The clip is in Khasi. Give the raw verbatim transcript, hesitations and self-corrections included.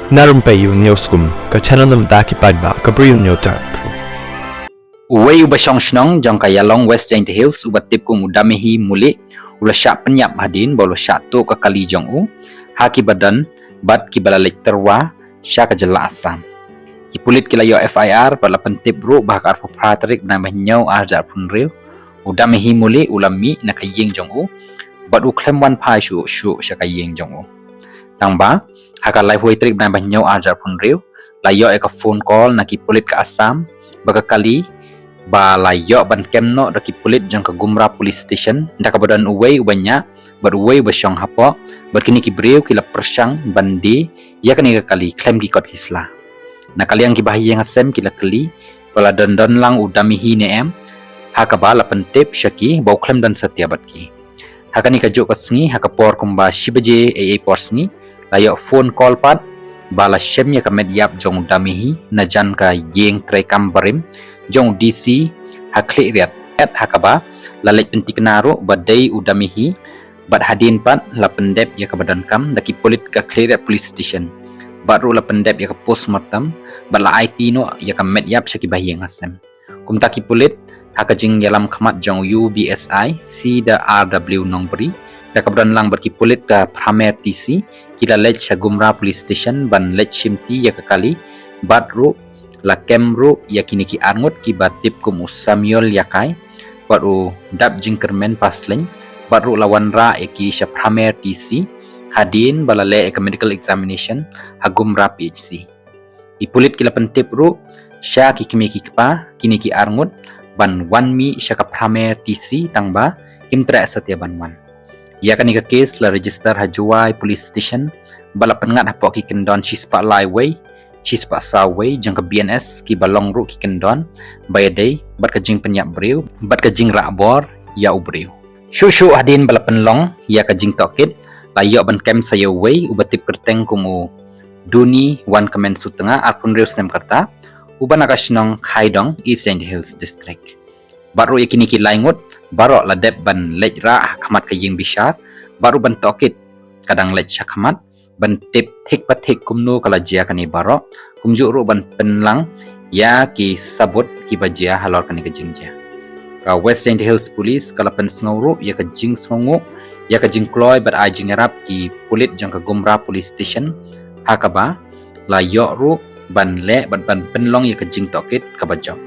Na Rympei U News kum ka channel na bynta ki paidbah ka Bri U News Type. Uwei uba shong shnong jong ka Ïalong West Jaintia Hills uba tip kum u Damihi Muli u la shah pynïap hadien ba u la shah tuh ka kali jong u ha kiba don bad kiba la leit tyrwa sha ka jylla Assam. Ki pulit ki la ïoh F I R bad la pyntip ruh ba ha ka arphew phra tarik bnai ba hynñiew arhajar arphew hynriew u Damihi Muli u la mih na ka ïing jong u bad u khlem wan phai shuh shuh sha ka ïing jong u. Tangba ha ka laiphew tarik bnai ba hynñiew arhajar arphew hynriew la ïoh ïa ka phone call na ki pulit ka Assam ba ka kali ba la ïoh ban kem noh da ki pulit jong ka Gumra Police Station da kaba don uwei uba ñiah bad uwei uba shong hapoh, bad kine ki briew ki la pyrshang ban die ïa kane ka kali khlem ki kot ki sla. Na ka liang ki bahaïing hasem ki la kylli ba la don don lang u Damihi ne em, ha kaba la pyntip sha ki ba u khlem don satia bad ki. Ha kane kajuh ka sngi ha ka por kumba shi baje eiei por sngi la ïoh phone call pat ba la shem ïa ka met ïap jong u Damihi na jan ka ïing treikam barim jong u D C ha Khliehriat, ha kaba la leit pynthikna ruh ba dei u Damihi bad hadien pat la pyndep ïa kaba donkam da ki pulit ka Khliehriat Police Station bad ruh la pyndep ïa ka postmortem bad la aiti noh ïa ka met ïap sha ki bahaïing hasem. Kumta ki pulit ha ka jingïalam khmat jong u U B S I C da R W Nongbri da kaba don lang bad ki pulit ka Phramer T C ki la leit sha Gumra Police Station ban leit shimti ïa ka kali bad ruh la kem ruh ïa kine ki arngut kiba tip kum u Samuel Ïakai bad u Dapjingkyrmen Paslein bad ruh la wanrah ïa ki sha Phramer T C hadien ba la leh ïa ka medical examination ha Gumra P H C. Ki pulit ki la pyntip ruh sha ki kmie ki kpa kine ki arngut ban wan mih sha ka Phramer T C tangba kim treh satia ban wan. Ïa kane ka kes la register ha Jowai Police Station bad la pynngat hapoh ki kyndon shispah lai wei, shispah saw wei jong ka B N S kiba long ruh ki kyndon ba ïadei bad ka jingpynïap briew bad ka jingrah bor ïa u briew. Shuh shuh hadien ba la pynlong ïa ka jingtohkit la ïoh ban kem sa ïa uwei uba tip kyrteng kum u Duni Wankmen Sutnga, arphew hynriew snem ka rta, uba na ka shnong Khaidong, East Jaintia Hills District. Bad ruh ïa kine ki lai ngut baroh la dep ban leit rah ha khmat ka ïing bishar bad ruh ban tohkit ka dang leit sha khmat ban tip thik pa thik kumno ka la jia kane baroh, kumjuh ruh ban pynlang ïa ki sabut kiba jia halor kane ka jingjia. Ka West Jaintia Hills Police ka la pynsngew ruh ïa ka jingsngewnguh ïa ka jingkloi bad ai jingïarap ki pulit jong ka Gumra Police Station ha kaba la ïoh ruh ban leh bad ban pynlong ïa ka jingtohkit kaba jop.